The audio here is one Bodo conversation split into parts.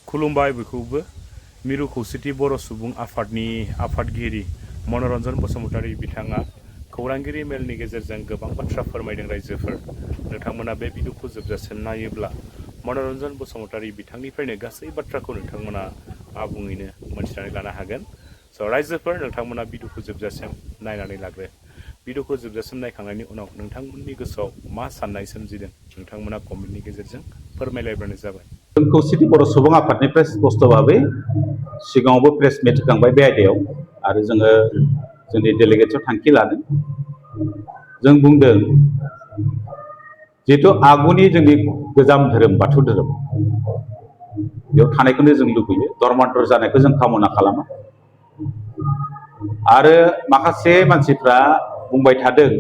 खुलुमबाय बयखौबो मिरु खौसेथि बर' सुबुं आफादनि आफादगिरि मनरन्जन बसुमतारी बिथाङा खौरांगिरि मेलनि गेजेरजों गोबां बाथ्रा फोरमायदों रायजोफोर नोंथांमोना बे भिडिअखौ जोबजासिम नायोब्ला मनरन्जन बसुमतारी बिथांनिफ्रायनो गासै बाथ्राखौ नोंथांमोना आबुङैनो मोनथिनानै लानो हागोन स' रायजोफोर नोंथांमोना भिडिअखौ जोबजासिम नायनानै लाग्रो भिडिअखौ जोबजासिम नायखांनायनि उनाव नोंथांमोननि गोसोआव मा साननाय सोमजिदों नोंथांमोना कमेन्टनि गेजेरजों फोरमायलायब्लानो जाबाय खौसेथि बर' सुबुं आफादनिफ्राय स्पष्ट भाबै सिगाङावबो प्रेस मिट होखांबाय बे आयदायाव आरो जोङो जोंनि डेलिगेट्सआव थांखि लादों जों बुंदों जिहेथु आगुनि जोंनि गोजाम धोरोम बाथौ धोरोम बेयाव थानायखौनो जों लुबैयो धर्मान्तर जानायखौ जों कामना खालामा आरो माखासे मानसिफ्रा बुंबाय थादों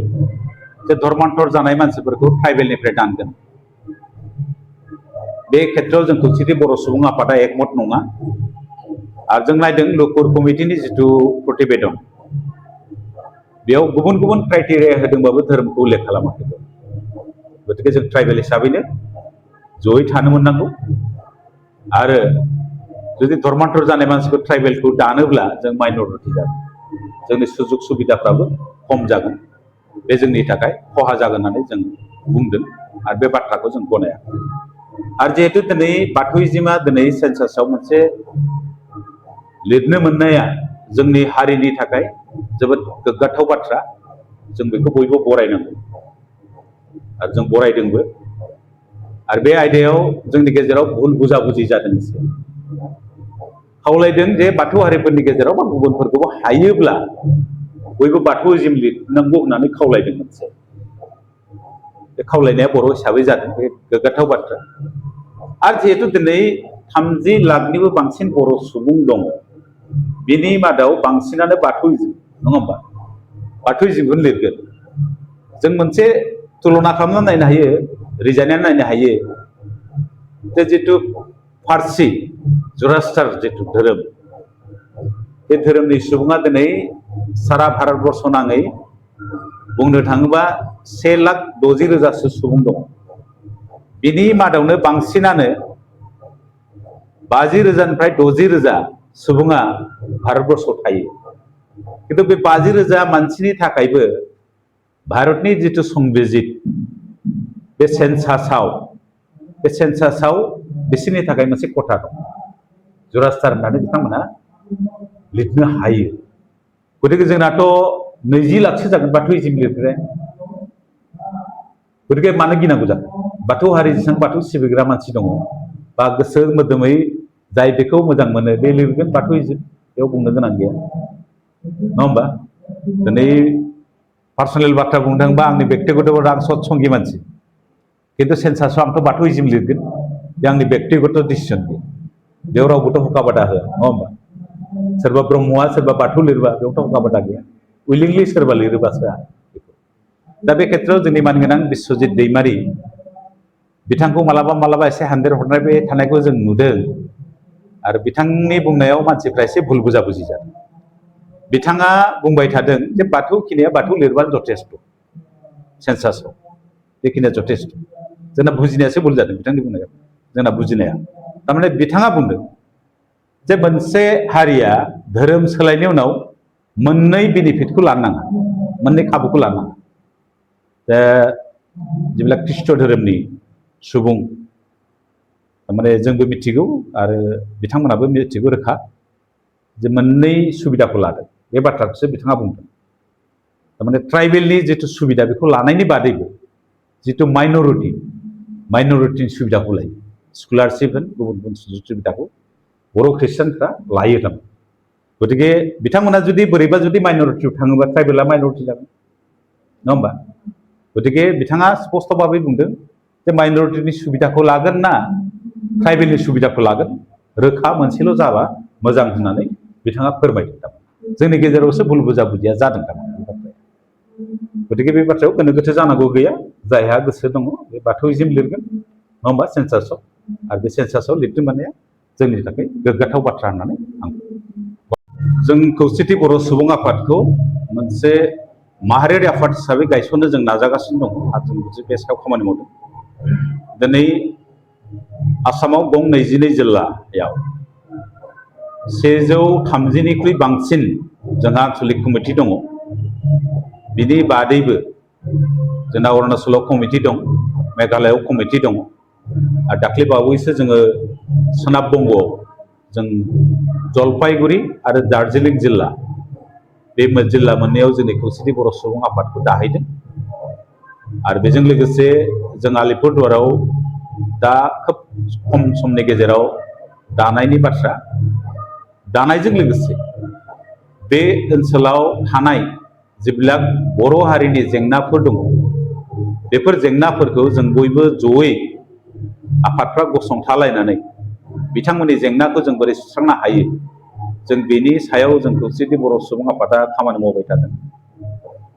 जे धर्मान्तर जानाय मानसिफोरखौ ट्राइबेलनिफ्राय दानगोन बे खेत्रआव जों खौसेथि बर' सुबुं आफादा एकमत नङा आरो जों नायदों लुकुर कमिटिनि जिथु प्रतिवेदन बेयाव गुबुन गुबुन क्राइटेरिया होदोंबाबो धोरोमखौ उल्लेख खालामाखै गतिके जों ट्राइबेल हिसाबैनो जयै थानो मोननांगौ आरो जुदि धर्मान्तर जानाय मानसिखौ ट्राइबेलखौ दानोब्ला जों माइनरिटि जागोन जोंनि सुजुग सुबिदाफ्राबो खम जागोन बे जोंनि थाखाय खहा जागोन होननानै जों बुंदों आरो बे बाथ्राखौ जों गनायाखै आरो जिहेतु दिनै बाथौइजिमा दिनै सेन्सासआव मोनसे लिरनो मोननाया जोंनि हारिनि थाखाय जोबोद गोग्गाथाव बाथ्रा जों बेखौ बयबो बरायनांगौ आरो जों बरायदोंबो आरो बे आयदायाव जोंनि गेजेराव भुल बुजाबुजि जादों एसे खावलायदों जे बाथौ हारिफोरनि गेजेराव बा गुबुनफोरखौबो हायोब्ला बयबो बाथौइजिम लिरनांगौ होननानै खावलायदों मोनसे बे खावलायनाया बर' हिसाबै जादों बे गोग्गाथाव बाथ्रा आरो जिहेतु दिनै 30 लाखनिबो बांसिन बर' सुबुं दङ बिनि मादाव बांसिनानो बाथौइजिम नङा होमबा बाथौइजिमखौनो लिरगोन जों मोनसे तुलना खालामना नायनो हायो रिजायनानै नायनो हायो जे जिथु फारसि जुरास्टार जिथु धोरोम बे धोरोमनि सुबुङा दिनै सारा भारतबर्ष नाङै बुंनो थाङोबा 1,60,000 सुबुं दङ बिनि मादावनो बांसिनानो 50,000निफ्राय 60,000 सुबुङा भारतबर्षआव थायो खिन्थु बे 50,000 मानसिनि थाखायबो भारतनि जिथु संबिजित बे सेन्सासआव बिसोरनि थाखाय मोनसे खथा दं जुरास्टार होननानै बिथांमोना लिरनो हायो गतिके जोंनाथ 20 लाखसो जागोन बाथौइजिम लिरग्राया गतिके मानो गिनांगौ जाखो बाथौ हारि जेसेबां बाथौ सिबिग्रा मानसि दङ बा गोसो मोदोमै जाय बेखौ मोजां मोनो बे लिरगोन बाथौइजिम बेयाव बुंनो गोनां गैया नङा होमबा दिनै पार्सनेल बाथ्रा बुंनो थाङोबा आंनि बेक्तिगत आं सत्संगि मानसि खिन्थु सेन्सासआव आंथ बाथौइजिम लिरगोन बे आंनि बेक्तिगत डिसिसन बेयाव रावबोथ हखाबादा होआ नङा होमबा सोरबा ब्रह्मआ सोरबा बाथौ लिरबा बेयावथ हखाबादा गैया उइलिंलि सोरबा लिरोबासो दा बे खेत्रआव जोंनि मानगोनां बिश्वजित दैमारि बिथांखौ मालाबा एसे हान्देर हरनाय थानायखौ जों नुदों आरो बिथांनि बुंनायाव मानसिफ्रा एसे भुल बुजाबुजि जादों बिथाङा बुंबाय थादों जे बाथौ खिनिया बाथौ लिरबानो जथेस्थ सेन्सासआव बेखिनिया जथेस्थ जोंना बुजिनायासो भुल जादों बिथांनि बुंनायाव जोंना बुजिनाया थारमाने बिथाङा बुंदों जे मोनसे हारिया धोरोम सोलायनायनि उनाव मोननै बेनिफिटखौ लानो नाङा मोननै खाबुखौ लानो नाङा जेब्ला ख्रीष्ट धोरोमनि सुबुं माने जोंबो मिथिगौ आरो बिथांमोनाबो मिथिगौ रोखा जे मोननै सुबिदाखौ लादों बे बाथ्राखौसो बिथाङा बुंदों थारमाने ट्राइबेलनि जिथु सुबिदा बेखौ लानायनि बादैबो जिथु माइनरिटिनि सुबिदाखौ लायो स्कलारशिप होन गुबुन गुबुन सुजुग सुबिदाखौ बर' ख्रिस्टानफ्रा लायो थारमाने गतिके बिथांमोना जुदि बोरैबा जुदि माइनरिटियाव थाङोबा ट्राइबेला माइनरिटि जागोन नङा होमबा गतिके बिथाङा स्पष्ट भाबै बुंदों जे माइनरिटिनि सुबिदाखौ लागोन ना ट्राइबेलनि सुबिदाखौ लागोन रोखा मोनसेल' जाबा मोजां होननानै बिथाङा फोरमायदों थारमाने जोंनि गेजेरावसो भुल बुजाबुजिया जादों थारमाने बे बाथ्राया गतिके बे बाथ्रायाव गोनो गोथो जानांगौ गैया जायहा गोसो दङ बे बाथौइजिम लिरगोन नङा होमबा सेन्सासआव आरो बे सेन्सासआव लिरनो मोननाया जोंनि थाखाय गोग्गाथाव बाथ्रा होननानै आं जों खौसेथि बर' सुबुं आफादखौ मोनसे माहारियारि आफाद हिसाबै गायसननो जों नाजागासिनो दङ आरो जों बे सायाव खामानि मावदों दिनै आसामाव गं 22 जिल्लायाव 130निख्रुइ बांसिन जोंहा आन्सलिक कमिटि दङ। बिनि बादैबो जोंना अरुणाचलाव कमिटि दं, मेघालयआव कमिटि दङ आरो दाख्लै बावैसो जोङो सोनाब बंगआव जों जलपाइगुरि आरो दार्जिलिं जिल्ला बे जिल्ला मोननैयाव जोंनि खौसेथि बर' सुबुं आफादखौ दाहैदों। आरो बेजों लोगोसे जों आलिपुरदुवाराव दा खोब खम समनि गेजेराव दानायनि बाथ्रा, दानायजों लोगोसे बे ओनसोलाव थानाय जेब्ला बर' हारिनि जेंनाफोर दङ, बेफोर जेंनाफोरखौ जों बयबो जयै आफादफ्रा गसंथालायनानै बिथांमोननि जेंनाखौ जों बोरै सुस्रांनो हायो, जों बेनि सायाव जों खौसेथि बर' सुबुं आफादा खामानि मावबाय थादों।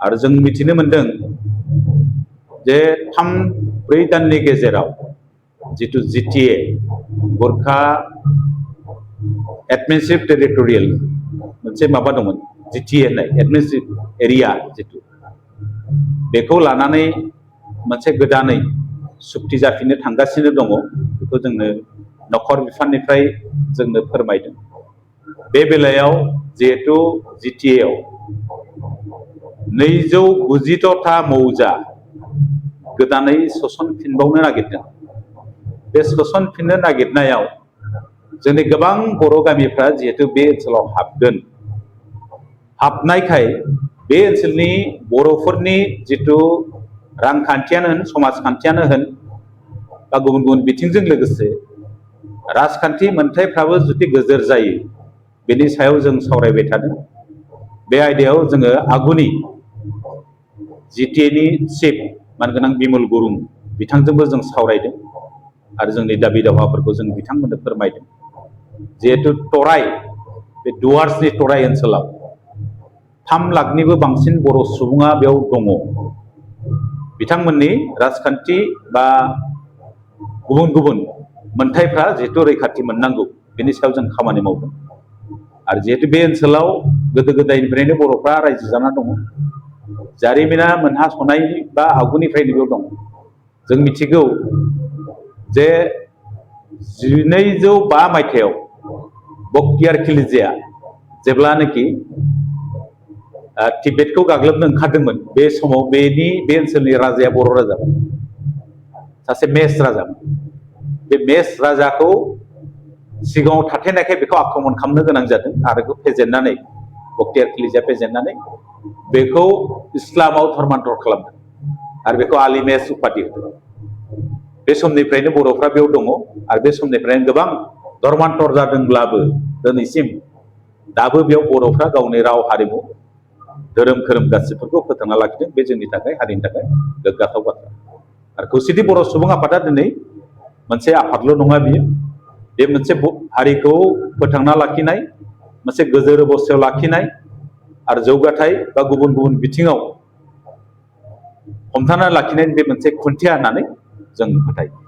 आरो जों मिथिनो मोनदों जे 3-4 दाननि गेजेराव जिथु जिटिए गोरखा एडमिनिस्ट्रेटिभ टेरिटरियेल मोनसे माबा दंमोन, जिटिए होननाय एडमिनिस्ट्रेटिभ एरिया जिथु, बेखौ लानानै मोनसे गोदानै सुक्ति जाफिननो थांगासिनो दङ। बेखौ जोंनो नखर बिफाननिफ्राय जोंनो फोरमायदों। बे बेलायाव जिहेतु जिटिएआव 296टा मौजा गोदानै सोसनफिनबावनो नागिरदों। बे सोसनफिननो नागिरनायाव जोंनि गोबां बर' गामिफ्रा जिहेतु बे ओनसोलाव हाबगोन, हाबनायखाय बे ओनसोलनि बर'फोरनि जिथु रांखान्थियानो होन, समाजखान्थियानो होन बा गुबुन गुबुन बिथिंजों लोगोसे राजखान्थि मोनथायफ्राबो जुदि गोजोर जायो, बेनि सायाव जों सावरायबाय थादों। बे आयदायाव जोङो आगुनि जिटिएनि चिफ मानगोनां बिमल गुरुं बिथांजोंबो जों सावरायदों आरो जोंनि दाबि दावाफोरखौ जों बिथांमोननो फोरमायदों। जिहेतु तराई, बे डुवार्सनि तराई ओनसोलाव 3 लाखनिबो बांसिन बर' सुबुङा बेयाव दङ। बिथांमोननि राजखान्थि बा गुबुन गुबुन मोनथायफ्रा जिहेतु रैखाथि मोननांगौ, बेनि सायाव जों खामानि मावदों। आरो जिहेतु बे ओनसोलाव गोदो गोदायनिफ्रायनो बर'फ्रा रायजो जाना दङ, जारिमिना मोनहासनाय बा आगुनिफ्रायनो बेयाव दं। जों मिथिगौ जे 1205 मायथाइयाव बक्तियार खिलजिया जेब्लानोखि तिब्बेतखौ गाग्लोबनो ओंखारदोंमोन, बे समाव बे ओनसोलनि राजाया बर' राजामोन, सासे मेस राजामोन। बे मेस राजाखौ सिगाङाव थाथेनायखाय बेखौ आक्रमण खालामनो गोनां जादों आरो बेखौ फेजेननानै, बक्तियार खिलजिया फेजेननानै बेखौ इस्लामाव धर्मान्तर खालामदों आरो बेखौ आली मेस उपाधि होदों। बे समनिफ्रायनो बर'फ्रा बेयाव दङ आरो बे समनिफ्रायनो गोबां धर्मान्तर जादोंब्लाबो दिनैसिम दाबो बेयाव बर'फ्रा गावनि राव, हारिमु, धोरोम खोरोम गासिफोरखौ फोथांना लाखिदों। बे जोंनि थाखाय, हारिनि थाखाय गोग्गाथाव बाथ्रा। आरो खौसेथि बर' सुबुं आफादा दिनै मोनसे आफादल' नङा, बे मोनसे हारिखौ फोथांना लाखिनाय, मोनसे गोजोर अबस्थायाव लाखिनाय आरो जौगाथाय बा गुबुन गुबुन बिथिङाव हमथाना लाखिनायनि बे मोनसे खुन्थिया होननानै जों फोथायो।